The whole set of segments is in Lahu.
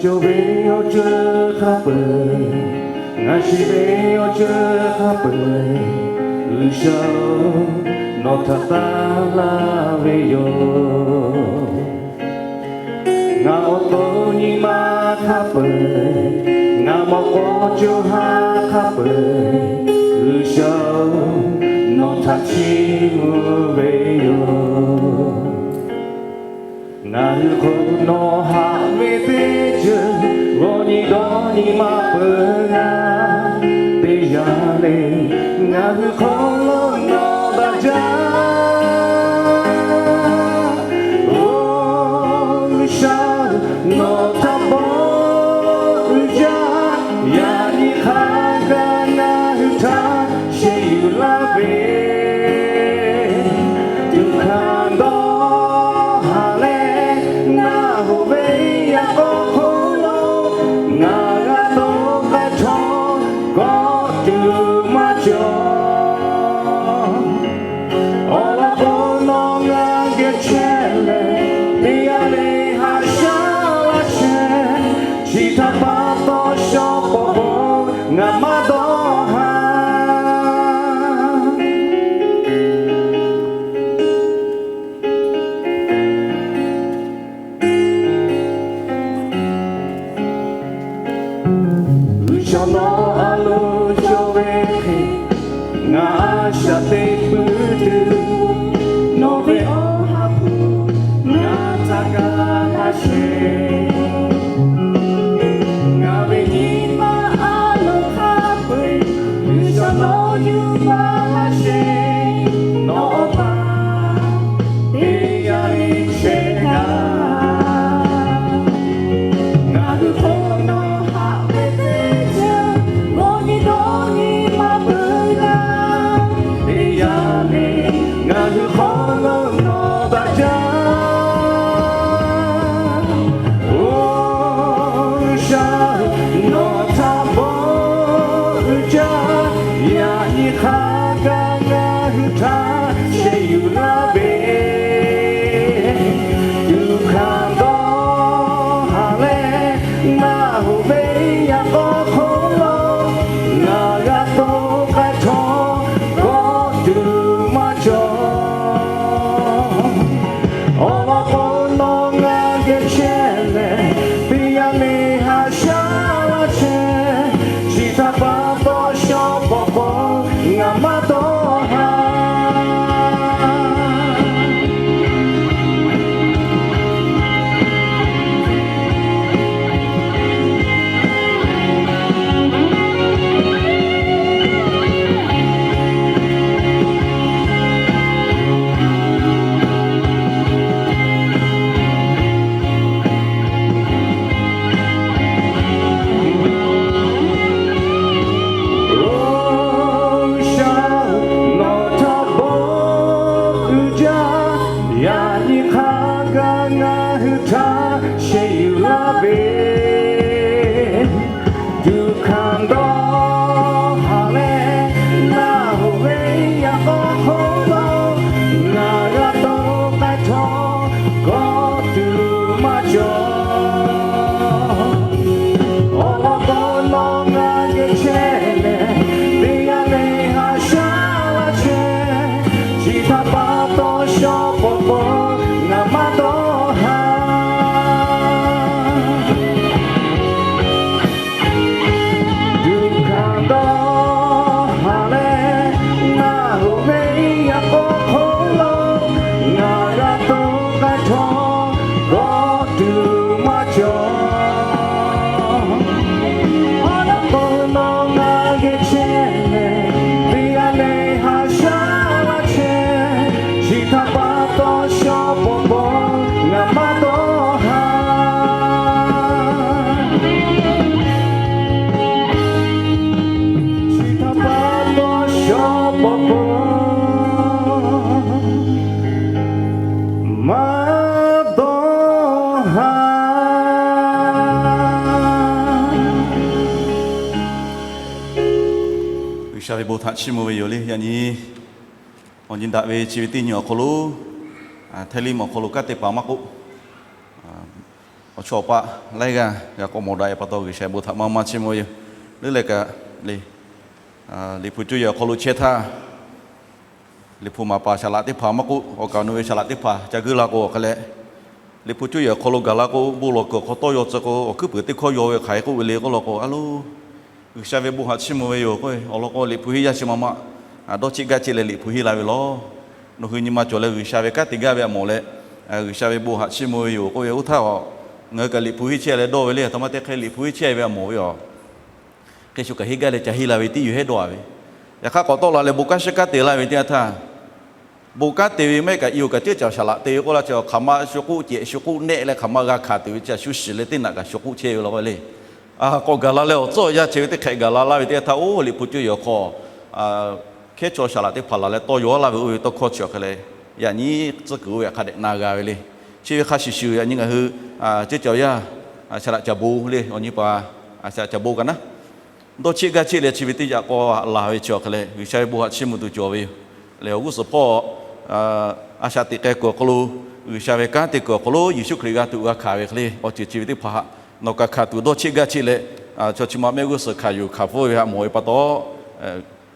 Cawˬ ve awˬ ceuˬ hk'a peu-eˬ, ngaˬ shiˍ ve awˬ ceuˬ hk'a peu-eˬ, G'uiˬsha-oˬ, nawˬ htaꞈ taˇ laˇ ve yoˬ. Ngaˬ awˬ to nyi ma hk'a peu-eˬ, ngaˬ mawꞈ k'aw co ha hk'a peu-eˬ, G'uiˬsha-oˬ, nawˬ htaꞈ chiˇ mvuh ve yoˬ. Ngaˬ hui hk'aw nawˬ haꞈ ve teˇ ceuˬ g'aw nyi dawˇ nyi maˇ peuˬ g'a. Teˇ yanˇ le, ngaˬ hui hk'aw lo nawˬ daꞈ jaˇ. Oˬ, G'uiˬsha, nawˬ htaꞈ bawˆ uiˍ jaˇ. Yaꞈ nyi hk'a gaˬ ngaˬ hui htaꞈ sheh yuˬ laˇ ve, tuꞈ hkanˍ dawˇ haˍ leh, ngaˬ hoꞈ ve yaꞈ k'aw hk'oˆ lo ngaˬ g'a to k'ai htawˇ, kawˆ tuˬ maˇ cawˬ. Awˬ lawn k'o, nawˬ ngaˬ geh chehˇ leh, teˇ yanˇ le haꞈ shaˉ laˇ chehˇ. Chi htaꞈ pa taw, shaw pawˍ pawˍ ngaˬ maˇ dawˇ haˍ. G'uiˬsha nawˬ a loˍ cawˬ ve hk'e, ngaˬ a shaꞈ teꞈ puiˉ tuˬ, nawˬ ve Awˬ ha hpu ngaˬ htaꞈ ga laˇ sheˍ. Ngaˬ ve nyi ma a loˍ hk'a peu-eˬ, G'uiˬsha nawˬ yuˬ baˬ laˇ sheˍ. Nawˬ Awˬ pa teˇ yanˇ le chehˇ gaˇ. Ngaˬ hui hk'aw nawˬ haꞈ ve teˇ ceuˬ g'aw nyi dawˇ nyi maˇ peuˬ g'a. Teˇ yanˇ le ngaˬ hui hk'aw lo nawˬ daꞈ jaˇ. Oˬ, G'uiˬsha, nawˬ htaꞈ bawˆ uiˍ jaˇ. Yaꞈ nyi hk'a gaˬ ngaˬ hui htaꞈ sheh yuˬ laˇ ve, tuꞈ hkanˍ dawˇ haˍ leh, ngaˬ hoꞈ ve yaꞈ k'aw hk'oˆ lo ngaˬ g'a to k'ai htawˇ, kawˆ tuˬ maˇ cawˬ. Awˬ lawn k'o, nawˬ ngaˬ geh chehˇ leh, teˇ yanˇ le haꞈ shaˉ laˇ chehˇ. Chi htaꞈ pa taw, shaw pawˍ pawˍ ngaˬ maˇ dawˇ haˍ. Oˬ, G'uiˬsha, nawˬ htaꞈ bawˆ uiˍ jaˇ. Yaꞈ nyi hk'a gaˬ ngaˬ hui htaꞈ sheh yuˬ laˇ ve, tuꞈ hkanˍ dawˇ haˍ leh, ngaˬ hoꞈ ve yaꞈ k'aw hk'oˆ lo ngaˬ g'a to k'ai htawˇ, kawˆ tuˬ maˇ cawˬ. Awˬ lawn k'o, nawˬ ngaˬ geh chehˇ leh, teˇ yanˇ le haꞈ shaˉ laˇ chehˇ. Chi htaꞈ pa taw, shaw pawˍ pawˍ ngaˬ maˇ dawˇ haˍ. Tuꞈ hkanˍ dawˇ haˍ leh, ngaˬ hoꞈ ve yaꞈ k'aw hk'oˆ lo ngaˬ g'a to k'ai htawˇ, kawˆ tuˬ maˇ cawˬ. Awˬ lawn k'o, nawˬ ngaˬ geh chehˇ leh, teˇ yanˇ le haꞈ shaˉ laˇ chehˇ. Chi htaꞈ pa taw, shaw pawˍ pawˍ ngaˬ maˇ dawˇ haˍ. Chi htaꞈ pa taw, shaw pawˍ pawˍ maˇ dawˇ haˍ. G'uiˬsha ve bon htaꞈ chiˇ mvuh ve yoˬ le. Yaꞈ nyi awˬ nyi daꞈ ve chi ve teˇ nyi awˬ hk'aw lo, Htaiˇ liˇ mvuhˇ awˬ hk'aw lo kanˉ te paˍ maˇ k'oˆ, Awˬ chawˇ awˬ paˆ laiˉ g'aˇ g'a k'awꞈ mawˬ daꞈ e pa taw, G'uiˬsha bon htaꞈ maˇ maˇ chiˇ mvuh ve yoˬ. Leuˉ leh kaꞈ le, Liꞈ hpu cuˇ yiˍ awˬ hk'aw lo chehˇ htaˇ, Liꞈ hpu maˍ paˍ saˍ laꞈ teˇ hpaˍ maˇ k'oˆ, awˬ kaˍ awˬ nu ve saˍ laꞈ teˇ hpaˍ ca guiˇ la k'o, awˬ hk'a leh Liꞈ hpu cuˇ yiˍ awˬ hk'aw lo gaˬ la k'o, bon lawˬ kuiˬ awˬ hk'aw tawˇ yaw tcuh k'o, awˬ hkuiˉ puiˍ teˇ hkawˇ yaw ve hk'aˬ hk'e k'oˆ ve le k'oˆ law k'o, a lo, G'uiˬsha ve bon htaꞈ chiˇ mvuh ve yoˬ k'oˆ ve awˬ lawn k'o, Liꞈ hpu henˇ yaˇ chi ma ma dawˇ cheˆ gaˇ cheˆ leh Liꞈ hpu henˇ la ve lawˬ. Nawˬ hui nyi ma cawˬ leh G'uiˬsha ve kanˉ te gaˇ ve a mawˬ leh, G'uiˬsha ve bon htaꞈ chiˇ mvuh ve yoˬ k'oˆ ve, oˇ htaˇ ngaˬ hui kaꞈ Liꞈ hpu henˇ chehˇ leh dawˇ ve le, a htoꞈ ma te hk'e Liꞈ hpu henˇ chehˇ ve a mawˬ ve yoˬ. Hk'e shu kaꞈ henˇ gaˇ leh ca henˇ la ve tiˉ yuˬ hehˉ dawˇ a ve. Yaꞈ hk'aˇ k'awꞈ tawˆ la leh bon kanˉ shiˉ kanˉ te laˇ ve teˇ yanˇ htaˇ, bon kanˉ te ve maˇ heˆ kaꞈ, i oˬ kaꞈ ceuˇ caˬ saˍ laꞈ te ve k'oˆ laˇ chi, hk'aˬ ma shu k'oˆ cehˬ shu k'oˆ nehˆ leh hk'aˬ ma g'a hkanˍ tuˬ ve chi a shu shiˍ leh teˇ naꞈ kaꞈ shu k'oˆ chehˇ ve law k'o le. K'awꞈ gaˬ la leh awˬ tcuhˉ awˬ yanˇ chehˇ ve teˇ hk'ehꞈ gaˬ la laˇ ve teˇ yanˇ htaˇ, oˇ Liꞈ hpu cuˇ yiˍ awˬ hk'aw hkehˉ chaw saˍ laꞈ teˇ hpaˍ laˬ leh tawˇ yaw laˇ ve oˇ ve tawˇ hkawˇ chi awˬ hk'a leh, yaꞈ nyi tcuhˉ kuiˬ oˇ ve hk'a dehꞈ na g'a ve le. Chi ve hk'a shuˍ shuˍ yaꞈ nyi ngaˬ hui ceuˇ caˬ awˬ yanˇ saˍ laꞈ caˍ bon le, awˬ nyi paˍ saˍ laꞈ caˍ bon kaꞈ naˉ dawˇ cheˆ gaˇ cheˆ leh chi ve teˇ yaꞈ k'aw laˬ ve chi awˬ hk'a leh, G'uiˬsha ve bon htaꞈ chiˇ mvuh tuˬ cawˬ ve yoˬ. Lehˬ awˬ g'uˇ suhˍ hpawˇ a shaꞈ teꞈ k'ai kuiˬ awˬ hk'aw lo, G'uiˬsha ve kanˉ te kuiˬ awˬ hk'aw lo Yeˍsuˆ Hkriꞈ g'a tuꞈ g'a hkanˍ ve hk'e le, awˬ ceuˬ chi ve teˇ hpaˍ htaꞈ nawˬ kaꞈ hkanˍ tuˬ dawˇ cheˆ gaˇ cheˆ leh, chaw chi ma mehˆ g'uˇ suhˍ hkanˍ yuˬ hkanˍ pfuhˇ ve htaꞈ mawˬ ve pa taw,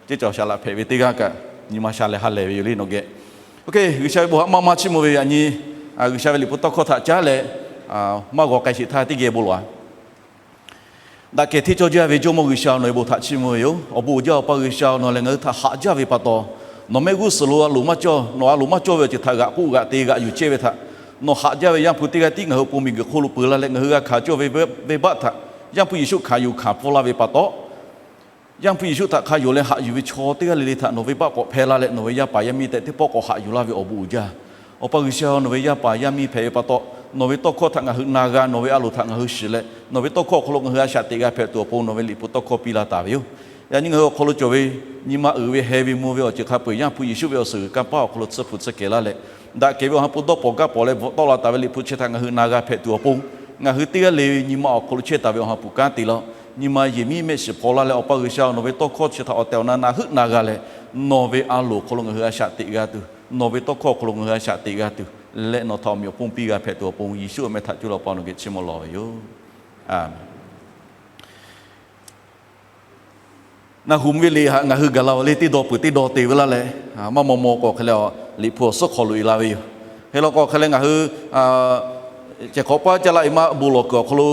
ceuˇ caˬ awˬ saˍ laꞈ hpehꞈ ve teˇ g'aˇ kaꞈ nyi ma sha leh ha lehˬ ve yoˬ le nawˬ geh. Oˇ hk'e G'uiˬsha ve bon htaꞈ maˇ maˇ chiˇ mvuh ve yaꞈ nyi, G'uiˬsha ve Liꞈ hpu tawˇ hkawˇ htaꞈ caˉ leh maˇ g'aw k'ai sheˍ htaˇ teˇ geh bon lawˬ a. Daꞈ kehˬ hteˇ cawˇ jaˇ ve Jawˇmawˇ G'uiˬsha, nawˬ ve bon htaꞈ chiˇ mvuh ve yoˬ. Awˬ bon uiˍ jaˇ Awˬ pa G'uiˬsha, nawˬ lehˬ ngaˬ hui htaꞈ haꞈ jaˇ ve pa taw, nawˬ mehˆ g'uˇ suhˍ lo a loˍ maˇ cawˇ, nawˬ a loˍ maˇ cawˇ ve awˬ ceuˬ htaꞈ g'aꞈ k'oˆ g'aꞈ te g'aꞈ yuˬ chehˇ ve htaꞈ nawˬ haꞈ jaˇ ve Yaˇ hpu teˇ g'aˇ tiˉ ngaˬ hui awˬ pon miˬguiˬ hk'oˆ lo peu la leh ngaˬ hui g'a hkanˍ cawˇ ve venˇbaˆ htaꞈ Yaˇ hpu Yeˍsuˆ hkanˍ yuˬ hkanˍ pfuhˇ laˇ ve pa taw, Yaˇ hpu Yeˍsuˆ htaꞈ hk'a yonˍ leh haꞈ yuˬ ve chaw teˇ g'aˇ le le htaꞈ nawˬ venˇbaˆ k'awꞈ hpehˇ laˇ leh nawˬ ve yaˇ paˍ yaˇ miˇ tehꞈ teˇ pawˆ k'awꞈ haꞈ yuˬ laˇ ve awˬ bon uiˍ jaˇ. Awˬ pa G'uiˬsha, nawˬ ve yaˇ paˍ yaˇ miˇ hpehꞈ ve pa taw, nawˬ ve tawˇ hkawˇ htaꞈ ngaˬ hui na g'a, nawˬ ve a loˍ htaꞈ ngaˬ hui shiˍ leh nawˬ ve tawˇ hkawˇ awˬ hk'aw lo ngaˬ hui a shaꞈ teꞈ g'a hpehꞈ tuˬ awˬ pon nawˬ ve Liꞈ hpu tawˇ hkawˇ piˇ laˇ taˍ ve yoˬ. Yaꞈ nyi ngaˬ hui awˬ hk'aw lo cawˬ ve nyi ma uiˍ ve heh ve mvuh ve awˬ ceuˬ hk'a peu-eˬ Yaˇ hpu Yeˍsuˆ ve awˬ suhˍ g'uiˬ kanˇ paˆ awˬ hk'aw lo tsuhˇ hpu tsuhˇ kehˬ laˇ leh, daꞈ kehˬ ve Awˬ ha hpu dawˇ pawnˍ gaˇ pawnˍ leh bvuhꞈ tawˆ la taˍ ve Liꞈ hpu chi htaꞈ ngaˬ hui na g'a hpehꞈ tuˬ awˬ pon, ngaˬ hui teˇ g'aˇ le ve nyi ma awˬ hk'aw lo chehˇ taˍ ve Awˬ ha hpu kanˉ te laˇ. Nyi ma yehˬ miˉ mehˆ shiˍ hpaw laˇ leh, Awˬ pa G'uiˬsha, nawˬ ve tawˇ hkawˇ chi htaꞈ awˬ tehˬ awˬ na na heuˆ na g'a leh, nawˬ ve a loˍ hk'aw lo ngaˬ hui a shaꞈ teꞈ g'a tuˬ, nawˬ ve tawˇ hkawˇ awˬ hk'aw lo ngaˬ hui a shaꞈ teꞈ g'a tuˬ leh nawˬ htaꞈ awˬ meꞈ awˬ hponˇ piˇ g'a hpehꞈ tuˬ awˬ pon, Yeˍsuˆ awˬ meh htaꞈ coˇ leh Awˬ pa nawˬ geh chiˇ mvuh lawˬ ve yoˬ. Aˬ, Naˍhumˍ ve liꞈ htaꞈ ngaˬ hui gaˬ la-oˬ le, teˇ dawˇ peuˬ teˇ dawˇ te ve laˇ leh, maˇ maw maw k'o hk'e leh Liꞈ hpu awˬ suhˉ hk'aw loꞈ e la ve yoˬ. Hk'e law k'o hk'e leh ngaˬ hui cehˬ hk'awꞈ paˇ caˇ laˇ e maˇ bon lawˬ kuiˬ awˬ hk'aw lo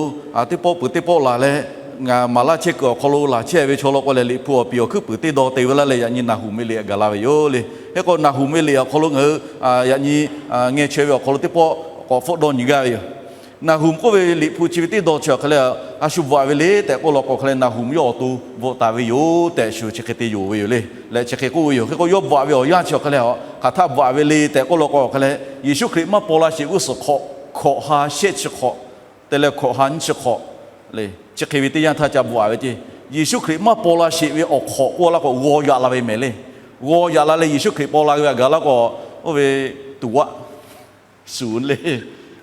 teˇ pawˆ peuˬ teˇ pawˆ laˬ leh, ngaˬ maˍ laˇ chehˇ kuiˬ awˬ hk'aw lo laˬ chehˇ ve chaw law k'o leh, Liꞈ hpu awˬ piˍ awˬ hkuiˉ puiˍ teˇ dawˇ te ve laˇ leh, yaꞈ nyi Naˍhumˍ ve liꞈ htaꞈ gaˬ la ve yoˬ le. Hk'e k'o Naˍhumˍ ve liꞈ awˬ hk'aw lo ngaˬ hui yaꞈ nyi ngeh chaweh ve awˬ hk'aw lo teˇ pawˆ k'awꞈ hpfuhˆ dawˇ nyi gaˇ ve yoˬ. Naˍhumˍ k'oˆ ve Liꞈ hpu chi ve teˇ dawˇ chi awˬ hk'e leh, a shu bvuhꞈ ve le tehꞈ k'oˆ law k'o hk'e leh, Naˍhumˍ yawˇ awˬ to bvuhꞈ taˍ ve yoˬ tehꞈ shu chi hk'e te yonˍ ve yoˬ le. Leh chi hk'e k'oˆ ve yoˬ. Hk'e k'o yawˇ bvuhꞈ ve awˬ yanˇ chi awˬ hk'e leh, hk'aˬ htaˆ bvuhꞈ ve le tehꞈ k'oˆ law k'o hk'e leh, Yeˍsuˆ Hkriꞈ maˇ paw la sheˍ g'uˇ suhˍ hk'awꞈ, hkawꞈ ha shehˆ chi hk'awꞈ te leh hkawꞈ ha nyiˇ chi hk'awꞈ le, chi hk'e ve teˇ yanˇ htaˇ ca bvuhꞈ ve ceˇ. Yeˍsuˆ Hkriꞈ maˇ paw la sheˍ ve awˬ hk'awꞈ k'oˆ laˇ k'o, g'aw yaꞈ la ve mehˍ le. G'aw yaꞈ la leh Yeˍsuˆ Hkriꞈ paw la ve htaꞈ gaˬ laˇ k'o, oˇ ve tuˍ vaˆ suˍ le,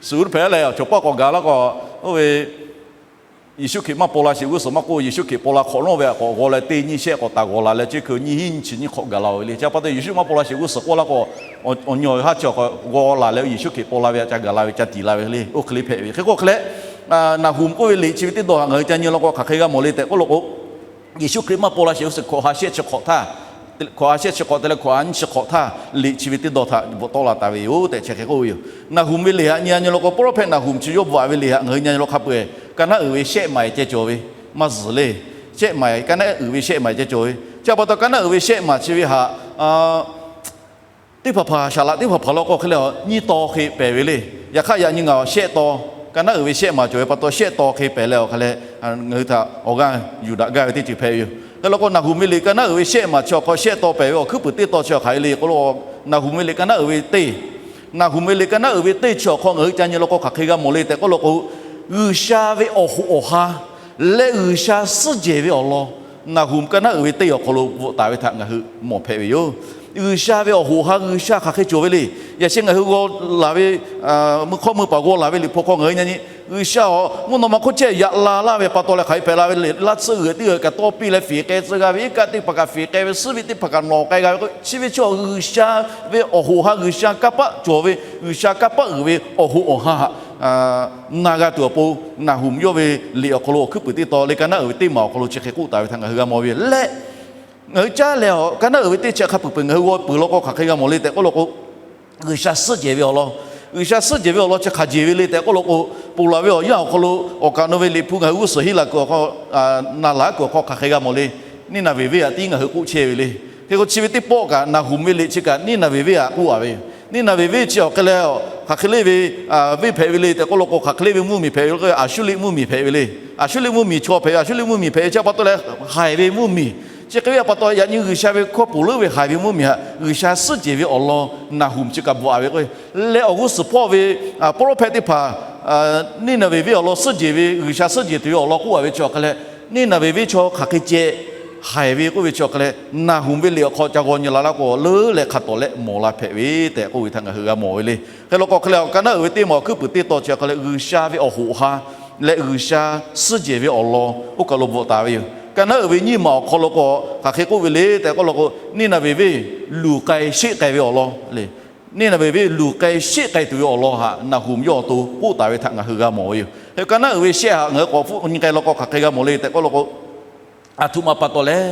suˍ hpehꞈ leh, chaw paˇ k'awꞈ gaˬ laˇ k'o, oˇ ve Yeˍsuˆ Hkriꞈ maˇ paw la sheˍ g'uˇ suhˍ maˇ k'oˆ, Yeˍsuˆ Hkriꞈ paw la hk'awꞈ nawˉ ve htaꞈ k'awꞈ g'aw leh teˇ nyiˇ shehˆ k'awꞈ taˍ g'aw la leh, chi hk'e nyiˇ hinˉ nyiˇ chi nyiˇ hk'awꞈ gaˬ la-o ve le. Chi pa taw Yeˍsuˆ maˇ paw la sheˍ g'uˇ suhˍ k'oˆ laˇ k'o, awˬ nyi awˬ haˉ chi awˬ hk'aw g'aw laˬ leh, Yeˍsuˆ Hkriꞈ paw la ve htaꞈ ca gaˬ la ve, ca tiˍ la ve le, oˇ hk'e le hpehꞈ ve. Hk'e k'o hk'e leh, Naˍhumˍ k'oˆ ve liꞈ chi ve teˇ dawˇ htaꞈ ngaˬ hui ca nyi law k'o hk'aˬ hk'e g'a mawˬ le tehꞈ k'oˆ law k'o, Yeˍsuˆ Hkriꞈ maˇ paw la sheˍ g'uˇ suhˍ hkawꞈ ha shehˆ chi hk'awꞈ htaˇ, hkawꞈ ha shehˆ chi hk'awꞈ te leh hkawꞈ ha nyiˇ chi hk'awꞈ htaˇ, liꞈ chi ve teˇ dawˇ htaꞈ bvuhꞈ tawˆ la taˍ ve yoˬ tehꞈ chi hk'e k'oˆ ve yoˬ. Naˍhumˍ ve liꞈ htaꞈ nyi a nyi law k'o, pawˇ lawˉ hpehꞈ Naˍhumˍ chi yawˇ bvuhꞈ ve liꞈ htaꞈ ngaˬ hui nyi a nyi law hk'a peu-eˬ, ka naˉ uiˍ ve shehˆ maˍ ceh cawˬ ve, maˇ zuhˬ le. Shehˆ maˍ, ka naˉ uiˍ ve shehˆ maˍ ceh cawˬ ve. Chi pa taw ka naˉ uiˍ ve shehˆ maˍ chi ve htaꞈ teˇ hpaˍ hpaˍ saˍ laꞈ teˇ hpaˍ hpaˍ law k'o hk'e leh, nyiˇ taw hk'e pehˍ ve le. Yaꞈ hk'aˇ yaꞈ nyi ngaˬ shehˆ taw, ka naˉ uiˍ ve shehˆ maˍ cawˬ ve pa taw shehˆ taw hk'e pehˍ leh awˬ hk'a leh, ngaˬ hui htaꞈ awˬ g'aˇ yuˬ daꞈ gaˇ ve teˇ ceuˬ hpehꞈ ve yoˬ. Hk'e law k'o Naˍhumˍ ve liꞈ ka naˉ uiˍ ve shehˆ maˍ chi awˬ hk'aw shehˆ taw pehˍ ve awˬ hkuiˉ puiˍ teˇ taw chi awˬ hk'aˬ hk'e le k'oˆ law k'o, Naˍhumˍ ve liꞈ ka naˉ uiˍ ve teˇ, Naˍhumˍ ve liꞈ ka naˉ uiˍ ve teˇ chi awˬ hk'aw ngaˬ hui ca nyi law k'o hk'aˬ hk'e g'a mawˬ le tehꞈ k'oˆ law k'o, G'uiˬsha ve awˬ hoꞈ awˬ ha leh G'uiˬsha suhˉ jehˬ ve awˬ lawn, Naˍhumˍ ka naˉ uiˍ ve teˇ awˬ hk'aw lo bvuhꞈ taˍ ve htaꞈ ngaˬ hui mawˬ hpehꞈ ve yoˬ. G'uiˬsha ve awˬ hoꞈ ha G'uiˬsha hk'aˬ hk'e cawˬ ve le. Yaꞈ sheh ngaˬ hui g'aw laˬ ve, meuˇ hkawˇ meuˇ paˍ g'aw laˬ ve Liꞈ hpu hk'aw ngaˬ hui nyi nyi, G'uiˬsha awˬ mvuhˇ naw ma hk'oˆ chehˇ yaꞈ la laˇ ve pa taw leh hk'aˬ hk'e hpehꞈ la ve le. Laˇ tsuhˇ g'uiˬ tiˉ g'uiˬ kaꞈ tawˇ piˇ leh fiˍ k'ai tcuh g'a ve, iˉ kaˆ teˇ hpaˍ kaꞈ fiˍ k'ai ve, suhˉ ve teˇ hpaˍ kaꞈ nawˬ k'ai g'a ve k'o, chi ve chi G'uiˬsha ve awˬ hoꞈ ha G'uiˬsha kanˇ paˆ cawˬ ve, G'uiˬsha kanˇ paˆ uiˍ ve awˬ hoꞈ awˬ ha htaꞈ na g'a tuˬ awˬ pon, Naˍhonˍ yawˇ ve liꞈ awˬ hk'aw lo awˬ hkuiˉ puiˍ teˇ tawn leh ka naˉ uiˍ ve teˇ maˬ awˬ hk'aw lo chi hk'e k'oˆ taˍ ve htaꞈ ngaˬ hui g'a mawˬ ve yoˬ. Leh ngaˬ hui caˉ leh a, ka naˉ uiˍ ve teˇ chi hk'a peuˬ peuˬ ngaˬ hui g'aw peuˬ law k'o hk'aˬ hk'e g'a mawˬ le tehꞈ k'oˆ law k'o, G'uiˬsha suhˉ jehˬ ve awˬ lawn, G'uiˬsha suhˉ jehˬ ve awˬ lawn chi hk'aˬ jehˬ ve le tehꞈ k'oˆ law k'o, ponˬ laˬ ve awˬ yanˇ awˬ hk'aw lo awˬ kaˍ nawˬ ve liꞈ hpu ngaˬ hui g'uˇ suhˍ henˇ laˬ kuiˬ awˬ hk'aw, na laˬ kuiˬ awˬ hk'aw hk'aˬ hk'e g'a mawˬ le. Neˇnaˍveˍ venˇ htaꞈ tiˉ ngaˬ hui k'oˆ chehˇ ve le. Hk'e k'o chi ve teˇ pawˆ kaꞈ Naˍhonˍ ve liꞈ chi kaꞈ Neˇnaˍveˍ venˇ htaꞈ k'oˆ a ve yoˬ. Neˇnaˍveˍ venˇ chi awˬ hk'e leh, hk'aˬ hk'e le ve venˇ hpehꞈ ve le tehꞈ k'oˆ law k'o, hk'aˬ hk'e le ve mvuhˇmiˬ hpehꞈ ve le k'o, Aˍsuˇriˆ mvuhˇmiˬ hpehꞈ ve le. Aˍsuˇriˆ mvuhˇmiˬ chaw hpehꞈ ve, Aˍsuˇriˆ mvuhˇmiˬ hpehꞈ ve chi pa taw leh haiˬ ve mvuhˇmiˬ. Chi hk'e ve pa taw yaꞈ nyi G'uiˬsha ve hkawˇ ponˬ leuˉ ve haiˬ ve mvuhˇmiˬ htaꞈ G'uiˬsha suhˉ jehˬ ve awˬ lawn Naˍhonˍ chi kaꞈ bvuhꞈ a ve k'o, leh awˬ g'uˇ suhˍ hpawˇ ve a, prophet teˇ hpaˍ Neˇnaˍveˍ venˇ awˬ lawn suhˉ jehˬ ve, G'uiˬsha suhˉ jehˬ tuˬ ve awˬ lawn k'oˆ a ve chi awˬ hk'e leh, Neˇnaˍveˍ venˇ chaw hk'aˬ hk'e ceh haiˬ ve k'oˆ ve chi awˬ hk'e leh, Naˍhonˍ ve liꞈ awˬ hk'aw ca g'aw nyi la laˇ k'o, leuˉ leh hk'a tawˍ leh mawˬ la hpehꞈ ve tehꞈ k'oˆ ve htaꞈ ngaˬ hui g'a mawˬ ve le. Hk'e law k'o hk'e leh a, ka naˉ uiˍ ve teˇ maˬ awˬ hkuiˉ puiˍ teˇ tawn chi awˬ hk'e leh G'uiˬsha ve awˬ hoꞈ ha leh G'uiˬsha suhˉ jehˬ ve awˬ lawn oˇ kaˬ lo bvuhꞈ taˍ ve yoˬ. Ka naˉ uiˍ ve nyiˇ maˬ awˬ hk'aw lo k'o hk'aˬ hk'e k'oˆ ve le tehꞈ k'oˆ law k'o, Neˇnaˍveˍ venˇ luˬ k'ai sheˆ k'ai ve awˬ lawn le. Neˇnaˍveˍ venˇ luˬ k'ai sheˆ k'ai tuˬ ve awˬ lawn htaꞈ Naˍhonˍ yawˇ awˬ to k'oˆ taˍ ve htaꞈ ngaˬ hui g'a mawˬ ve yoˬ. Hk'e ka naˉ uiˍ ve shehˆ htaꞈ ngaˬ hui k'awꞈ hpfuhˆ nyi k'ai law k'o hk'aˬ hk'e g'a mawˬ le tehꞈ k'oˆ law k'o, aˬ htoꞈ ma pa taw leh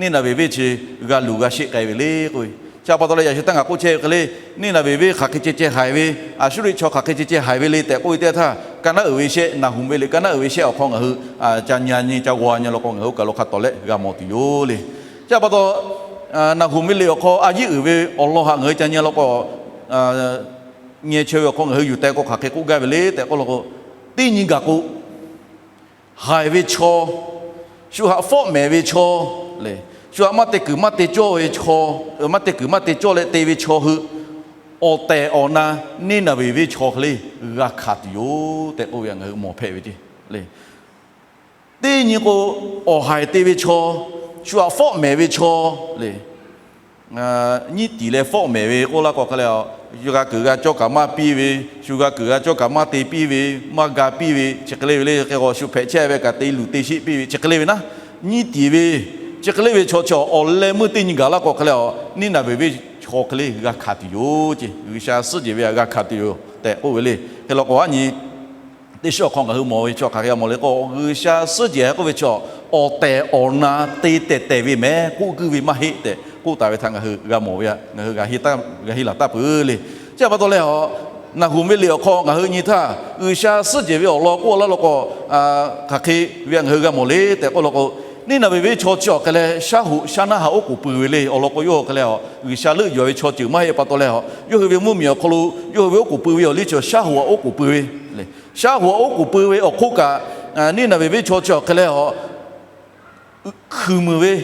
Neˇnaˍveˍ venˇ chi g'a luˬ g'a sheˆ k'ai ve le k'oˆ ve, chi pa taw leh yaꞈ shu htaˇ ngaˬ k'oˆ chehˇ ve hk'e le, Neˇnaˍveˍ venˇ hk'aˬ hk'e ceh ceh haiˬ ve, Aˍsuˇriˆ chaw hk'aˬ hk'e ceh ceh haiˬ ve le tehꞈ k'oˆ ve teˇ htaˇ, ka naˉ uiˍ ve shehˆ, Naˍhonˍ ve liꞈ ka naˉ uiˍ ve shehˆ awˬ hk'aw ngaˬ hui ca nyi nyi ca g'aw nyi law k'o ngaˬ hui oˇ kaˬ lo hk'a tawˍ leh g'a mawˬ tuˬ yoˬ le. Chi pa taw Naˍhonˍ ve liꞈ awˬ hk'aw a yeˇ uiˍ ve awˬ lawn htaꞈ ngaˬ hui ca nyi law k'o, nyeh chaweh ve awˬ hk'aw ngaˬ hui yuˬ teh k'o hk'aˬ hk'e k'oˆ gaˇ ve le tehꞈ k'oˆ law k'o, teˇ nyi gaˬ k'o, haiˬ ve chaw, shu htaꞈ fawˆ mehˍ ve chaw le, shu htaꞈ maˇ te kuiˬ maˇ te cawˇ ve chaw, maˇ te kuiˬ maˇ te cawˇ leh te ve chaw hui awˬ tehˬ awˬ na Neˇnaˍveˍ venˇ chaw hk'e le g'a hkanˍ tuˬ yoˬ tehꞈ k'oˆ ve htaꞈ ngaˬ hui mawˬ hpehꞈ ve ceˇ le. Teˇ nyi k'o, awˬ haiˬ te ve chaw, shu htaꞈ fawˆ mehˍ ve chaw le, nyiˉ tiˍ leh fawˆ mehˍ ve k'oˆ laˇ k'o hk'e leh, shu g'a kuiˬ g'a cawˇ kaꞈ maˇ piˇ ve, shu g'a kuiˬ g'a cawˇ kaꞈ maˇ te piˇ ve, maˇ ga piˇ ve, chi hk'e le ve le. Hk'e k'o shu hpehꞈ chehˇ ve kaꞈ te luˬ te sheˆ piˇ ve chi hk'e le ve naˉ, nyiˉ tiˍ ve, chi hk'e le ve chaw chi awˬ leh meuˇ teˇ nyi gaˬ laˇ k'o hk'e leh, Neˇnaˍveˍ venˇ chaw hk'e le g'a hkanˍ tuˬ yoˬ ceˇ. G'uiˬsha suhˉ jehˬ ve htaꞈ g'a hkanˍ tuˬ yoˬ tehꞈ k'oˆ ve le. Hk'e law k'o a nyi teˇ shiˉ awˬ hk'aw ngaˬ hui mawˬ ve chi hk'aˬ hk'e g'a mawˬ le k'o, G'uiˬsha suhˉ jehˬ k'oˆ ve chi awˬ tehˬ awˬ na te tehˬ tehˬ ve mehˍ k'oˆ guiˇ ve maˇ heˆ tehꞈ k'oˆ taˍ ve htaꞈ ngaˬ hui g'a mawˬ ve htaꞈ ngaˬ hui g'a henˇ laˬ taˇ peuˬ le. Chi pa taw leh a, Naˍhonˍ ve liꞈ awˬ hk'aw ngaˬ hui nyi htaˇ G'uiˬsha suhˉ jehˬ ve awˬ lawn k'oˆ laˇ law k'o, hk'aˬ hk'e ve htaꞈ ngaˬ hui g'a mawˬ le tehꞈ k'oˆ law k'o, Neˇnaˍveˍ venˇ chaw chi awˬ hk'e leh shaˉ hoꞈ shaˉ naˉ htaꞈ oˉ k'oˍ pui ve le. Awˬ lawn k'o yawˇ hk'e leh a, G'uiˬsha leuˆ yuˬ ve chaw ceuˬ maˇ heˆ pa taw leh a, yawˇ hui ve mvuhˇmiˬ awˬ hk'aw lo yawˇ hui ve oˉ k'oˍ pui ve awˬ liˇ chi shaˉ hoꞈ htaꞈ oˉ k'oˍ pui ve le. Shaˉ hoꞈ htaꞈ oˉ k'oˍ pui ve awˬ hk'oˆ kaꞈ, Neˇnaˍveˍ venˇ chaw chi awˬ hk'e leh a, hkui muiˬ ve,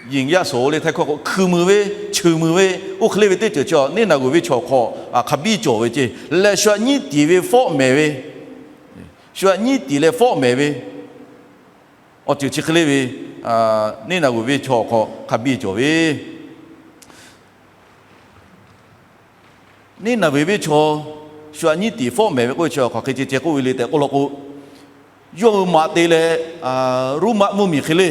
yinˍ yaˇ shoˍ le htaiˇ hkawˇ k'o hkui muiˬ ve, cheuˬ muiˬ ve, oˇ hk'e le ve teˇ ceuˬ chi Neˇnaˍveˍ venˇ chaw awˬ hk'aw hk'a biˇ cawˬ ve ceˇ. Leh shu htaꞈ nyiˉ tiˍ ve fawˆ mehˍ ve, shu htaꞈ nyiˉ tiˍ leh fawˆ mehˍ ve awˬ ceuˬ chi hk'e le ve, Neˇnaˍveˍ venˇ chaw awˬ hk'aw hk'a biˇ cawˬ ve Neˇnaˍveˍ venˇ chaw shu htaꞈ nyiˉ tiˍ fawˆ mehˍ ve k'oˆ ve chi hk'aˬ hk'e ceh ceh k'oˆ ve le tehꞈ k'oˆ law k'o, yawˇ hui maꞈ te leh Roˉmaꞈ mvuhˇmiˬ hk'e le,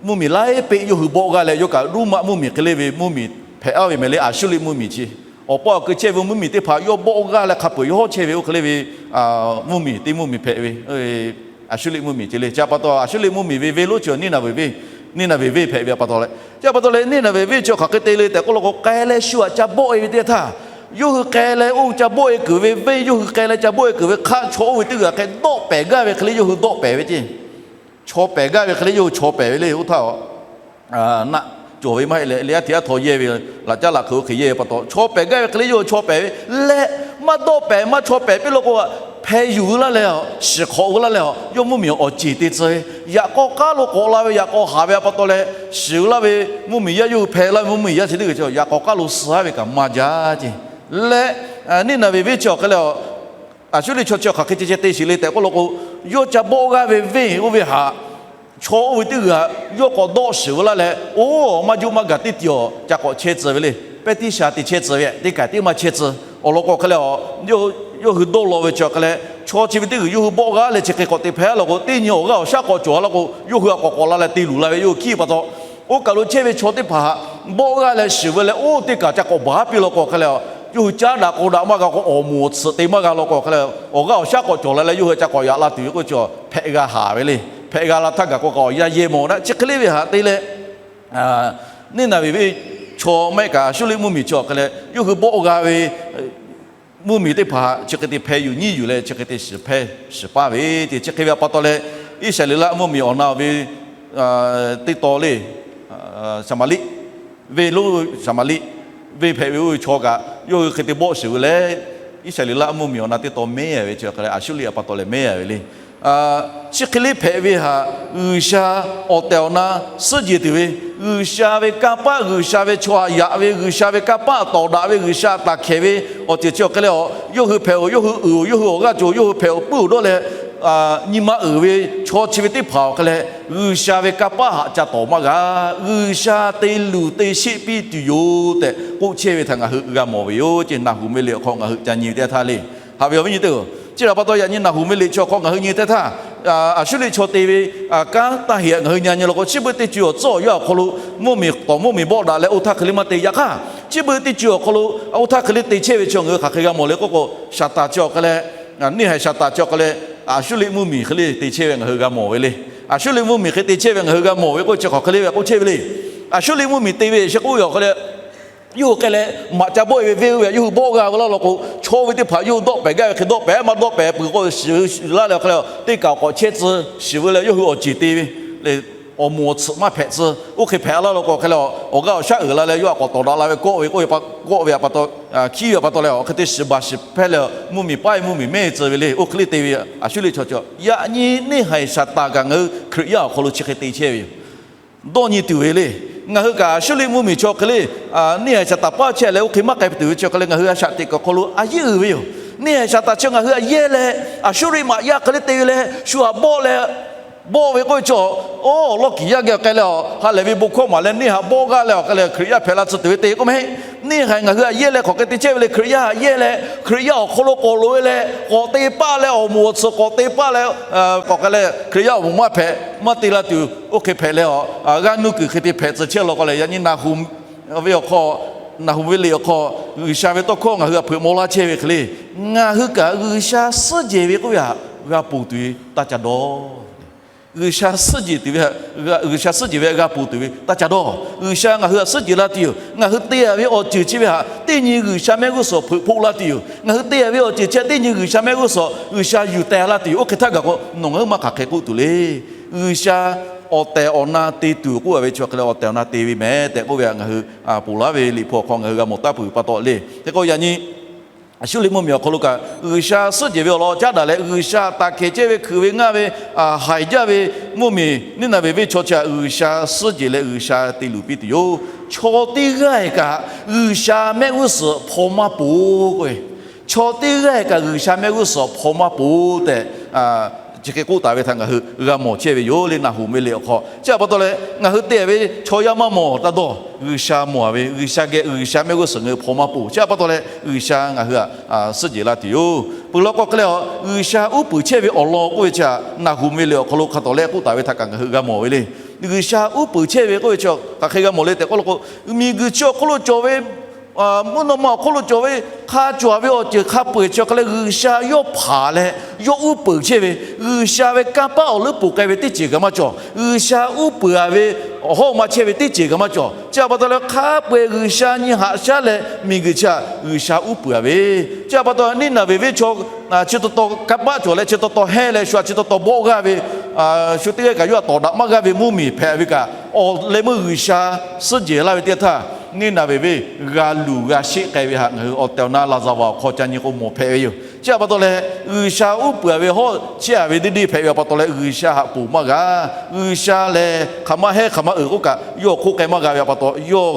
mvuhˇmiˬ laiˉ peˆ yawˇ hui bawˆ g'aˇ leh yawˇ kaꞈ Roˉmaꞈ mvuhˇmiˬ hk'e le ve mvuhˇmiˬ hpehꞈ aˉ ve mehˍ le. Aˍsuˇriˆ mvuhˇmiˬ chi awˬ pa awˬ keu chehˇ ve mvuhˇmiˬ teˇ hpaˍ yawˇ bawˆ g'aˇ leh hk'a peuˬ yawˇ hawˉ chehˇ ve oˇ hk'e le ve mvuhˇmiˬ teˇ mvuhˇmiˬ hpehꞈ ve Aˍsuˇriˆ mvuhˇmiˬ ce le. Chi pa taw Aˍsuˇriˆ mvuhˇmiˬ ve venˇ lonˉ chi Neˇnaˍveˍ venˇ, Neˇnaˍveˍ venˇ hpehꞈ ve pa taw leh, chi pa taw leh Neˇnaˍveˍ venˇ chi hk'aˬ hk'e te le tehꞈ k'oˆ law k'o, k'ai leh shu htaꞈ ca bawˆ e ve teˇ htaˇ, yawˇ hui k'ai leh oˇ ca bawˆ e kuiˬ ve venˇ, yawˇ hui k'ai leh ca bawˆ e kuiˬ ve hk'aˆ chaw oˇ ve teˇ g'aˇ hk'e dawˆ pehˍ gaˇ ve hk'e le yawˇ hui dawˆ pehˍ ve ceˇ. Chaw pehˍ gaˇ ve hk'e le yawˇ hui chaw pehˍ ve le. Oˇ htaˇ naˆ cawˬ ve maˇ heˆ leh, le aˉ hteꞈ aˉ htaw yehˇ ve laꞈ caˉ laꞈ hk'eu oˇ hk'e yehˇ ve pa taw, chaw pehˍ gaˇ ve hk'e le yawˇ hui chaw pehˍ ve leh, maˇ dawˆ pehˍ maˇ chaw pehˍ piˇ law k'o, hpeh yuˬ ve laˇ leh a, shiˍ hk'awꞈ ve laˇ leh a, yawˇ mvuhˇmiˬ awˬ ceˬ te tcuh ve, yaꞈ k'aw k'aˉ lo k'awꞈ la ve, yaꞈ k'aw haˍ ve a pa taw leh, shiˍ ve laˇ ve mvuhˇmiˬ yaˇ yawˇ hui hpeh laˇ ve mvuhˇmiˬ yaˇ chi teˇ g'aˇ chi yaꞈ k'aw k'aˉ lo suh aˉ ve kaꞈ maˇ jaˇ ceˇ. Leh Neˇnaˍveˍ venˇ chi awˬ hk'e leh a, Aˍsuˇriˆ chaw chi hk'aˬ hk'e ceh ceh te shiˍ le tehꞈ k'oˆ law k'o, yawˇ ca bawˆ g'aˇ ve venˇ oˇ ve htaꞈ chaw oˇ ve teˇ g'aˇ yawˇ k'awꞈ dawˆ shiˍ ve laˇ leh, oˇ maˇ juˆ maˇ gaˬ teˇ tiꞈ awˬ ca k'awꞈ chehˇ tcuh ve le. Pehˇ tiˉ sha te chehˇ tcuh ve, teˇ kaˬ tiˉ maˇ chehˇ tcuh. Awˬ lawn k'o hk'e leh a, yawˇ hui dawˇ law ve chi awˬ hk'e leh, chaw chi ve teˇ g'aˇ yawˇ hui bawˆ g'aˇ leh chi hk'e k'awꞈ te hpehꞈ law k'o, teˇ nyi awˬ g'aˇ awˬ shaˉ k'awꞈ cawˬ law k'o, yawˇ hui a k'awꞈ k'awꞈ la leh te luˬ la ve yawˇ hui hkiˉ pa taw, oˇ kaˬ lo chehˇ ve chaw teˇ hpaˍ htaꞈ bawˆ g'aˇ leh shiˍ ve leh oˇ teˇ kaˬ ca k'awꞈ baˬ haˉ piˇ law k'o hk'e leh a, Yawˇ hui caˉ daꞈ k'aw daꞈ maˇ g'a k'o, awˬ moˍ awˬ tsuhꞈ te maˇ g'a law k'o, hk'e leh awˬ g'aˇ awˬ shaˉ k'awꞈ cawˬ la leh yawˇ hui ca k'awꞈ yaꞈ la tuˬ ve k'oˆ ve chi, hpehꞈ g'a haˍ ve le. Hpehꞈ g'a la htaˇ gaˬ k'o kaꞈ awˬ yanˇ yehˇ mawˬ daꞈ. Chi hk'e le ve haꞈ te leh, Neˇnaˍveˍ venˇ chaw mehˆ kaꞈ Aˍsuˇriˆ mvuhˇmiˬ chi awˬ hk'e leh yawˇ hui bawˆ g'a ve mvuhˇmiˬ teˇ hpaˍ chi hk'e te hpeh yuˬ nyiˉ yuˬ leh chi hk'e te shiˍ hpehˇ shiˍ paˇ ve te. Chi hk'e ve pa taw leh, Iˉsaˍreˍlaˆ mvuhˇmiˬ awˬ na ve teˇ taw le, Saˍmaˍriˆ venˇ lonˉ, Saˍmaˍriˆ venˇ hpehꞈ ve oˇ ve chaw kaꞈ yawˇ hui hk'e te bawˆ shiˍ ve leh, Iˉsaˍreˍlaˆ mvuhˇmiˬ awˬ na teˇ taw mehˉ ve chi hk'e leh Aˍsuˇriˆ pa taw lehˬ mehˉ ve le. Chi hk'e le hpehꞈ ve haꞈ, G'uiˬsha awˬ tehˬ awˬ na suhˉ jehˬ tuˬ ve, G'uiˬsha ve kanˇ paˆ, G'uiˬsha ve chaw haꞈ yaꞈ ve, G'uiˬsha ve kanˇ paˆ tawˍ daꞈ ve, G'uiˬsha taˍ hkehˍ ve awˬ ceuˬ chi awˬ hk'e leh, yawˇ hui hpehꞈ-oˬ, yawˇ hui uiˍ-oˬ, yawˇ hui awˬ g'aˇ cawˬ, yawˇ hui hpehꞈ-oˬ puiˉ-oˬ dawˇ leh, nyi ma uiˍ ve chaw chi ve teˇ hpaˍ awˬ hk'e leh, G'uiˬsha ve kanˇ paˆ haꞈ ca tawˍ maˇ g'a. G'uiˬsha te luˬ te sheˆ piˇ tuˬ yoˬ tehꞈ k'oˆ chehˇ ve htaꞈ ngaˬ hui g'a mawˬ ve yoˬ. Ceˇ, Naˍhuˍ ve liꞈ awˬ hk'aw ngaˬ hui ca nyi ve teˇ htaˇ le. Haꞈ ve awˬ viˉ nyi teˇ-oˬ, chi htaꞈ pa taw yaꞈ nyi Naˍhuˍ ve liꞈ chi awˬ hk'aw ngaˬ hui nyi teˇ htaˇ, Aˍsuˇriˆ chaw te ve kanˉ taˇ heꞈ ngaˬ hui nyi nyi law k'o, chi beuꞈ teˇ ceuˬ awˬ tcuhˉ awˬ yanˇ awˬ hk'aw lo mvuhˇmiˬ tawˍ mvuhˇmiˬ bawˆ daꞈ leh oˇ htaˇ hk'e le maˇ te. Yaꞈ hk'aˇ, chi beuꞈ teˇ ceuˬ awˬ hk'aw lo oˇ htaˇ hk'e le te chehˇ ve chi ngaˬ hui hk'aˬ hk'e g'a mawˬ le k'oˆ k'o, Saˍtanˍ chi awˬ hk'e leh, neˇhaiˬ Saˍtanˍ chi awˬ hk'e leh, Aˍsuˇriˆ mvuhˇmiˬ hk'e le te chehˇ ve ngaˬ hui g'a mawˬ ve le. Aˍsuˇriˆ mvuhˇmiˬ hk'e te chehˇ ve ngaˬ hui g'a mawˬ ve k'oˆ chi hk'aˬ hk'e le ve k'oˆ chehˇ ve le. Aˍsuˇriˆ mvuhˇmiˬ te ve chi k'oˆ ve awˬ hk'e leh, yawˇ hui hk'e leh maꞈ ca bawˆ-e ve venˇ oˇ ve htaꞈ yawˇ hui bawˆ g'a ve laˇ law k'o, chaw ve teˇ hpaˍ yawˇ hui dawˆ pehˍ gaˇ ve hk'e dawˆ pehˍ, maˇ dawˆ pehˍ peuˬ k'o, shiˍ laˇ leh awˬ hk'e leh teˇ kaˬ k'awꞈ chehˇ tcuh shiˍ ve leh yawˇ hui awˬ ceˬ te ve le. Awˬ moˍ awˬ tsuhꞈ maˇ hpehꞈ tcuh. Oˇ hk'e hpehꞈ laˇ law k'o hk'e leh, awˬ g'aˇ awˬ shaˉ uiˍ la leh yawˇ htaꞈ k'awꞈ tawˍ daꞈ la ve kawˆ ve k'oˆ ve pa, kawˆ ve pa taw, hkiˉ ve pa taw leh awˬ hk'e te shiˍ baˬ shiˍ hpehˇ leh, mvuhˇmiˬ paˉ ve mvuhˇmiˬ mehˇ tcuh ve le. Oˇ hk'e le te ve Aˍsuˇriˆ chaw chi, yaꞈ nyi neˇhaiˬ Saˍtanˍ kaꞈ ngaˬ hui Hkriꞈ yaˇ awˬ hk'aw lo chi hk'e te chehˇ ve yoˬ. Dawˇ nyi tuˬ ve le. Ngaˬ hui kaꞈ Aˍsuˇriˆ mvuhˇmiˬ chaw hk'e le, neˇhaiˬ Saˍtanˍ paˇ chehˇ leh oˇ hk'e maˇ k'ai tuˬ ve chi awˬ hk'e leh ngaˬ hui a shaꞈ teꞈ kuiˬ awˬ hk'aw lo a yeˇ uiˍ ve yoˬ. Neˇhaiˬ Saˍtanˍ chi ngaˬ hui a yehˇ leh, Aˍsuˇriˆ maꞈ yaˇ hk'e le te ve leh shu htaꞈ bawˆ leh, bawˆ ve k'oˆ ve chi, oˇ lawˇ kiˍ yaˇ geh k'ai leh, ha lehˬ ve bon hkawˇ maˍ leh neˇ htaꞈ bawˆ g'aˇ leh awˬ hk'e leh Hkriꞈ yaˇ hpehꞈ la tcuh tuˬ ve te k'oˆ mehˆ. Neˇhaiˬ ngaˬ hui a yehˇ leh hk'awꞈ hk'e te chehˇ ve le. Hkriꞈ yaˇ a yehˇ leh, Hkriꞈ yaˇ awˬ hk'aw lo k'awꞈ loꞈ-e leh k'awꞈ te paˇ leh, awˬ moˍ awˬ tsuhꞈ k'awꞈ te paˇ leh, k'awꞈ k'ai leh Hkriꞈ yaˇ awˬ moˍ maˇ hpehꞈ, maˇ te la tuˬ oˇ hk'e hpehꞈ leh, g'aˇ nuˇ kuiˬ hk'e te hpehꞈ tcuh chehˇ law k'o leh, yaꞈ nyi Naˍhuˍ ve awˬ hk'aw, Naˍhuˍ ve liꞈ awˬ hk'aw, G'uiˬsha ve tawˇ hkawˇ ngaˬ hui htaꞈ hpeuꞈ maw laˇ chehˇ ve hk'e le, ngaˬ hui kaꞈ G'uiˬsha suhˉ jehˬ ve k'oˆ ve htaꞈ g'a ponˬ tuˬ ve taˇ ca dawˇ. G'uiˬsha suhˉ jehˬ tuˬ ve, G'uiˬsha suhˉ jehˬ ve g'a ponˬ tuˬ ve taˇ ca dawˇ. G'uiˬsha ngaˬ hui htaꞈ suhˉ jehˬ la tuˬ yoˬ. Ngaˬ hui te-a ve awˬ ceuˬ chi ve htaꞈ teˇ nyi G'uiˬsha mehˆ g'uˇ suhˍ hpeuꞈ hpoˆ la tuˬ yoˬ. Ngaˬ hui te-a ve awˬ ceuˬ chi teˇ nyi G'uiˬsha mehˆ g'uˇ suhˍ G'uiˬsha yuˬ tehˬ la tuˬ yoˬ. Oˇ hk'e htaˇ gaˬ k'o nawˬ ngaˬ hui maˇ hk'aˬ hk'e k'oˆ tuˬ le. G'uiˬsha awˬ tehˬ awˬ na te tuˬ k'oˆ-a ve chi awˬ hk'e leh awˬ tehˬ awˬ na te ve mehˍ tehꞈ k'oˆ ve htaꞈ ngaˬ hui ponˬ laˇ ve liꞈ hpu awˬ hk'aw ngaˬ hui g'a mawˬ taˍ peuˬ pa taw le. Hk'e k'o yaꞈ nyi Aˍsuˇriˆ mvuhˇmiˬ awˬ hk'aw lo kaꞈ G'uiˬsha suhˉ jehˬ ve awˬ lawn caˉ daꞈ leh, G'uiˬsha taˍ hkehˍ chehˇ ve hkui ve ngaˇ ve, haiˬ jaˇ ve mvuhˇmiˬ Neˇnaˍveˍ venˇ chaw chi htaꞈ G'uiˬsha suhˉ jehˬ leh G'uiˬsha te luˬ piˇ tuˬ yoˬ. Chaw teˇ g'aˇ-e kaꞈ G'uiˬsha mehˆ g'uˇ suhˍ hpaw maˇ ponˬ k'oˆ ve, chaw teˇ g'aˇ-e kaꞈ G'uiˬsha mehˆ g'uˇ suhˍ hpaw maˇ ponˬ tehꞈ chi hk'e k'oˆ taˍ ve htaꞈ ngaˬ hui g'a mawˬ chehˇ ve yoˬ le. Naˍhuˍ ve liꞈ awˬ hk'aw chi htaꞈ pa taw leh ngaˬ hui te-a ve chaw yaˇ maˇ mawˬ taˇ dawˇ. G'uiˬsha mawˬ-a ve, G'uiˬsha geh G'uiˬsha mehˆ g'uˇ suhˍ ngaˬ hui hpaw maˇ ponˬ. Chi htaꞈ pa taw leh G'uiˬsha ngaˬ hui htaꞈ suhˉ jehˬ la tuˬ yoˬ. Peuˬ law k'o hk'e leh, G'uiˬsha uˉ peunˍ chehˇ ve awˬ lawn k'oˆ ve chi htaꞈ Naˍhuˍ ve liꞈ awˬ hk'aw lo hk'a tawˍ leh k'oˆ taˍ ve htaꞈ kaꞈ ngaˬ hui g'a mawˬ ve le. G'uiˬsha uˉ peunˍ chehˇ ve k'oˆ ve chi hk'aˬ hk'e g'a mawˬ le tehꞈ k'oˆ law k'o, miˬguiˬ chi awˬ hk'oˆ lo cawˬ ve mvuhˇ naw ma awˬ hk'oˆ lo cawˬ ve hk'a cawˬ-a ve awˬ ceuˬ hk'a peu-eˬ chi awˬ hk'e leh G'uiˬsha yawˇ hpanˍ leh yawˇ uˉ peunˍ chehˇ ve, G'uiˬsha ve kanˇ paˆ awˬ leuˉ ponˬ k'ai ve teˇ ceuˬ kaꞈ maˇ cawˬ. G'uiˬsha uˉ peunˍ-a ve awˬ hawˉ ma chehˇ ve teˇ ceuˬ kaꞈ maˇ cawˬ. Chi htaꞈ pa taw leh hk'a peu-eˬ G'uiˬsha nyi haꞈ shaˉ leh miˬguiˬ chi htaꞈ G'uiˬsha uˉ peunˍ-a ve, chi htaꞈ pa taw Neˇnaˍveˍ venˇ chaw chi taw taw kanˇ paˆ cawˬ leh chi taw taw hehnˇ leh shu htaꞈ chi taw taw bawˆ g'aˇ ve, shu teˇ g'aˇ kaꞈ yawˇ htaꞈ tawˍ daꞈ maˇ g'aˇ ve mvuhˇmiˬ hpehꞈ ve kaꞈ, awˬ leh meuˇ G'uiˬsha suhˉ jehˬ laˇ ve teˇ htaˇ, Neˇnaˍveˍ venˇ g'a luˬ g'a sheˆ k'ai ve htaꞈ ngaˬ hui awˬ tehˬ awˬ na laˍzaˍvaˍ awˬ hk'aw ca nyi k'o mawˬ hpehꞈ ve yoˬ. Chi htaꞈ pa taw leh G'uiˬsha uˉ peunˍ-a ve hawˉ chehˇ-a ve deˇ deˇ hpehꞈ ve pa taw leh G'uiˬsha htaꞈ ponˬ maˇ g'a. G'uiˬsha lehˬ hk'aˬ ma hehnˇ hk'aˬ ma uiˍ k'oˆ kaꞈ yawˇ hk'oˆ k'ai maˇ g'a ve pa taw, yawˇ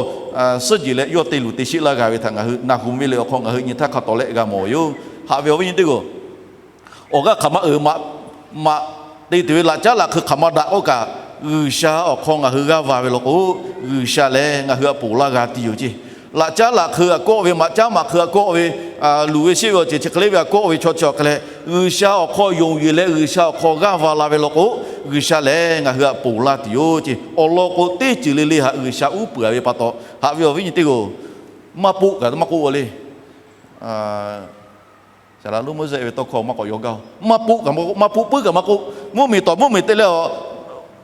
suhˉ jehˬ leh yawˇ te luˬ te sheˆ laˇ g'a ve htaꞈ ngaˬ hui Naˍhuˍ ve liꞈ awˬ hk'aw ngaˬ hui nyi htaˇ hk'a tawˍ leh g'a mawˬ ve yoˬ. Haꞈ ve awˬ viˉ nyi teˇ g'aˇ, awˬ g'aˇ hk'aˬ ma uiˍ maꞈ, maꞈ te tuˬ ve laꞈ caˉ laꞈ hk'eu hk'aˬ ma daꞈ k'oˆ kaꞈ, G'uiˬsha awˬ hk'aw ngaˬ hui g'aˇ va ve law k'o, G'uiˬsha lehˬ ngaˬ hui htaꞈ ponˬ laˇ g'a tuˬ yoˬ ceˇ. Laꞈ caˉ laꞈ hk'eu htaꞈ kawˆ ve, maꞈ caˉ maꞈ hk'eu htaꞈ kawˆ ve, luˬ ve sheˆ ve awˬ ceuˬ chi hk'e le ve htaꞈ kawˆ ve chaw chi awˬ hk'e leh, G'uiˬsha awˬ hk'aw yonˍ yeˬ leh G'uiˬsha awˬ hk'aw g'aˇ va la ve law k'o, G'uiˬsha lehˬ ngaˬ hui htaꞈ ponˬ laˇ tuˬ yoˬ ceˇ. Awˬ lawn k'o, teˇ ceuˬ le le htaꞈ G'uiˬsha uˉ peunˍ ve pa taw, haꞈ ve awˬ viˉ nyi teˇ g'aˇ, maˇ poˆ kaꞈ maˇ k'oˆ le. Saˍ laꞈ lonˉ meuˇ zehˆ ve tawˇ hkawˇ maˇ k'awꞈ yaw gaˇ-oˬ. Maˇ poˆ kaꞈ maˇ poˆ, maˇ puˆ puiˉ kaꞈ maˇ k'oˆ, mvuhˇmiˬ tawˍ mvuhˇmiˬ te leh a,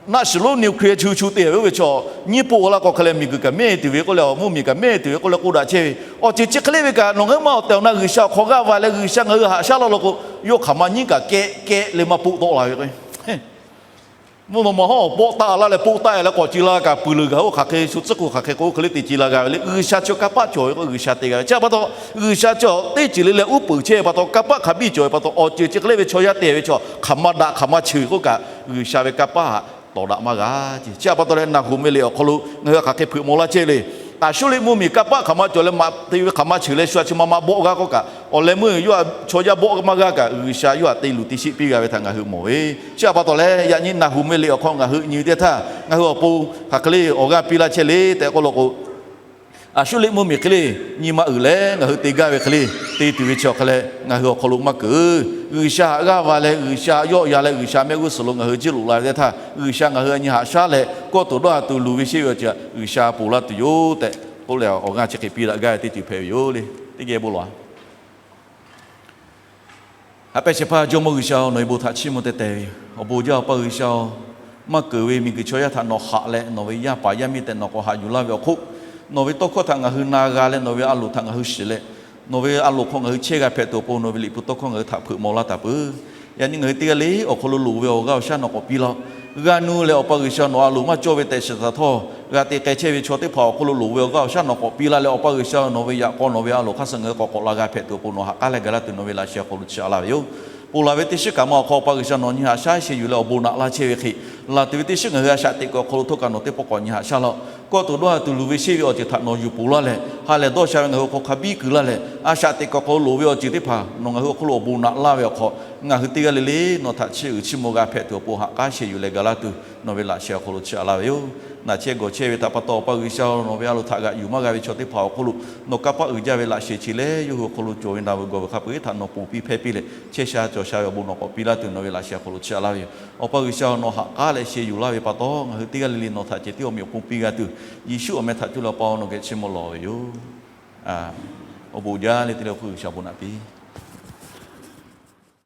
naˆ shiˍ lonˉ nuclear chu chu te ve oˇ ve chaw, nyiˇ poˆ la k'o hk'e leh miˬguiˬ kaꞈ mehˇ tuˬ ve k'oˆ leh a, mvuhˇmiˬ kaꞈ mehˇ tuˬ ve k'oˆ leh k'oˆ daꞈ chehˇ ve, awˬ ceuˬ chi hk'e le ve kaꞈ nawˬ ngaˬ hui maˇ awˬ tehˬ awˬ na G'uiˬsha awˬ hk'aw g'aˇ va leh G'uiˬsha ngaˬ hui haꞈ shaˉ laˇ law k'o, yawˇ hk'aˬ ma nyiˉ kaꞈ kehˆ kehˆ leh maˇ poˆ tawˆ la ve k'o, mvuhˇ naw ma hawˉ pawˆ taˆ laˇ leh poˆ taˆ-e leh k'awꞈ ci la kaꞈ, puiˬ leuˬ gaˬ-oˬ hk'aˬ hk'e shu tcuhˉ k'o hk'aˬ hk'e k'o hk'e le te ci la g'a ve le. G'uiˬsha chi kaˇ paˆ cawˬ ve k'o G'uiˬsha te g'a ve. Chi htaꞈ pa taw, G'uiˬsha chi teˇ ceuˬ le leh uˉ peunˍ chehˇ ve pa taw, kaˇ paˆ hk'a biˇ cawˬ ve pa taw, awˬ ceuˬ chi hk'e le ve chaw yaˇ te ve chaw hk'aˬ ma daꞈ hk'aˬ ma cheuˬ k'oˆ kaꞈ, G'uiˬsha ve kaˇ paˆ htaꞈ tawˍ daꞈ maˇ g'a ce. Chi htaꞈ pa taw leh Naˍhuˍ ve liꞈ awˬ hk'aw lo ngaˬ hui hk'aˬ hk'e hpeuꞈ maw laˇ chehˇ le. Aˍsuˇriˆ mvuhˇmiˬ kaˇ paˆ hk'aˬ ma cawˬ leh maꞈ te ve hk'aˬ ma cheuˬ leh shu a chi ma ma bawˆ g'a k'oˆ kaꞈ, awˬ leh meuˇ yawˇ a chaw yaˇ bawˆ maˇ g'a kaꞈ, G'uiˬsha yawˇ htaꞈ te luˬ te sheˆ piˇ g'a ve htaꞈ ngaˬ hui mawˬ ve. Chi htaꞈ pa taw leh yaꞈ nyi Naˍhuˍ ve liꞈ awˬ hk'aw ngaˬ hui nyi ve teˇ htaˇ, ngaˬ hui awˬ pon hk'aˬ hk'e le awˬ g'aˇ piˇ laˇ chehˇ le tehꞈ k'oˆ law k'o, Aˍsuˇriˆ mvuhˇmiˬ hk'e le nyi ma uiˍ leh ngaˬ hui te gaˇ ve hk'e le te tuˬ ve chi awˬ hk'e leh ngaˬ hui awˬ hk'aw lo maˇ keunˍ. G'uiˬsha haꞈ g'aˇ va leh G'uiˬsha yawˆ yan leh G'uiˬsha mehˆ g'uˇ suhˍ lo ngaˬ hui jiˇ loꞈ la ve teˇ htaˇ, G'uiˬsha ngaˬ hui a nyi haꞈ shaˉ leh kawˆ toˬ dawˇ ha tuˬ luˬ ve sheˆ ve awˬ ceuˬ G'uiˬsha ponˬ laˇ tuˬ yoˬ tehꞈ k'oˆ leh awˬ g'aˇ chi hk'e piˇ daꞈ gaˇ ve teˇ ceuˬ hpehꞈ ve yoˬ le. Teˇ geh bon lawˬ-a. Haꞈ pehnˇ shehˍ hpaˇ Jawˇmawˇ G'uiˬsha-oˬ, nawˬ ve bon htaꞈ chiˇ mvuh teh teh ve yoˬ. Awˬ bon jaˇ Awˬ pa G'uiˬsha-oˬ, maˇ keunˍ ve miˬguiˬ chaw yaˇ htaꞈ nawˬ haꞈ leh nawˬ ve yaˇ paˍ yaˇ miˇ tehꞈ nawˬ k'awꞈ haꞈ yuˬ laˇ ve awˬ hk'oˆ, nawˬ ve tawˇ hkawˇ htaꞈ ngaˬ hui na g'a leh nawˬ ve a loˍ htaꞈ ngaˬ hui shiˍ leh, nawˬ ve a loˍ hk'aw ngaˬ hui chehˇ g'a hpehꞈ tuˬ awˬ pon nawˬ ve liꞈ hpu tawˇ hkawˇ ngaˬ hui htaꞈ hpeuꞈ maw laˇ taˍ peuˬ. Yaꞈ nyi ngaˬ hui teˇ g'aˇ le awˬ hk'aw lo loˍ ve awˬ g'aˇ awˬ shaˉ nawˬ k'awꞈ piˇ laˇ-oˆ. G'a nu leh Awˬ pa G'uiˬsha nawˬ a loˍ maˇ cawˇ ve tehꞈ shiˍ taˍ htawˇ, g'a te k'ai chehˇ ve chaw teˇ hpaˍ awˬ hk'aw lo loˍ ve awˬ g'aˇ awˬ shaˉ nawˬ k'awꞈ piˇ laˇ leh Awˬ pa G'uiˬsha nawˬ ve yaꞈ k'aw nawˬ ve a loˍ hk'aˇ suh ngaˬ hui k'awꞈ k'awꞈ la g'a hpehꞈ tuˬ awˬ pon nawˬ haꞈ k'aˉ leh gaˬ laˇ tuˬ nawˬ ve laꞈ sheh awˬ hk'aw lo chi a laˇ ve yoˬ. Ponˬ laˬ ve teˇ shiˉ kaꞈ ma awˬ hk'aw Awˬ pa G'uiˬsha nawˬ nyi haꞈ shaˉ sheh yuˬ leh awˬ bon naꞈ laˇ chehˇ ve hk'e, laˬ tuˬ ve teˇ shiˉ ngaˬ hui a shaꞈ teꞈ kuiˬ awˬ hk'aw lo htawˇ kaꞈ nawˬ teˇ pawˆ k'awꞈ nyi haꞈ shaˉ laˇ-oˆ. Kawˆ toˬ dawˇ ha tuˬ luˬ ve sheˆ ve awˬ ceuˬ htaꞈ nawˬ yuˬ ponˬ laˇ leh, ha lehˬ dawˇ sha ve ngaˬ hui awˬ hk'aw hk'a biˇ kuiˬ laˇ leh, a shaꞈ teꞈ kuiˬ awˬ hk'aw lo loˍ ve awˬ ceuˬ teˇ hpaˍ nawˬ ngaˬ hui awˬ hk'aw lo awˬ bon naꞈ laˇ ve awˬ hk'aw, ngaˬ hui teˇ g'aˇ le le nawˬ htaꞈ chiˇ uiˍ chiˇ mvuh g'a hpehꞈ tuˬ awˬ pon haꞈ k'aˉ sheh yuˬ leh gaˬ laˇ tuˬ nawˬ ve laꞈ sheh awˬ hk'aw lo chi a laˇ ve yoˬ. Naˬ chehˇ gawˬ chehˇ ve htaꞈ pa taw Awˬ pa G'uiˬsha nawˬ ve a loˍ htaꞈ g'aꞈ yuˬ maˇ g'a ve chaw teˇ hpaˍ awˬ hk'aw lo nawˬ kanˇ paˆ uiˍ jaˇ ve laꞈ sheh chi leh yawˇ hui awˬ hk'aw lo cawˬ ve naˬ ve gawˬ ve hk'a peu-eˬ htaꞈ nawˬ ponˬ piˇ hpehˇ piˇ leh chehˇ sha cawˬ sha ve awˬ bon nawˬ k'awꞈ piˇ laˇ tuˬ nawˬ ve laꞈ sheh awˬ hk'aw lo chi a laˇ ve yoˬ. Awˬ pa G'uiˬsha nawˬ haꞈ k'aˉ leh sheh yuˬ laˇ ve pa taw ngaˬ hui teˇ g'aˇ le le nawˬ htaꞈ cehˬ tiˉ awˬ meꞈ awˬ pon piˇ g'a tuˬ, Yeˍsuˆ awˬ meh htaꞈ cuˇ leh Awˬ pa nawˬ geh chiˇ mvuh lawˬ ve yoˬ. Awˬ bon jaˇ le te leh awˬ hk'oˆ G'uiˬsha bon naꞈ piˇ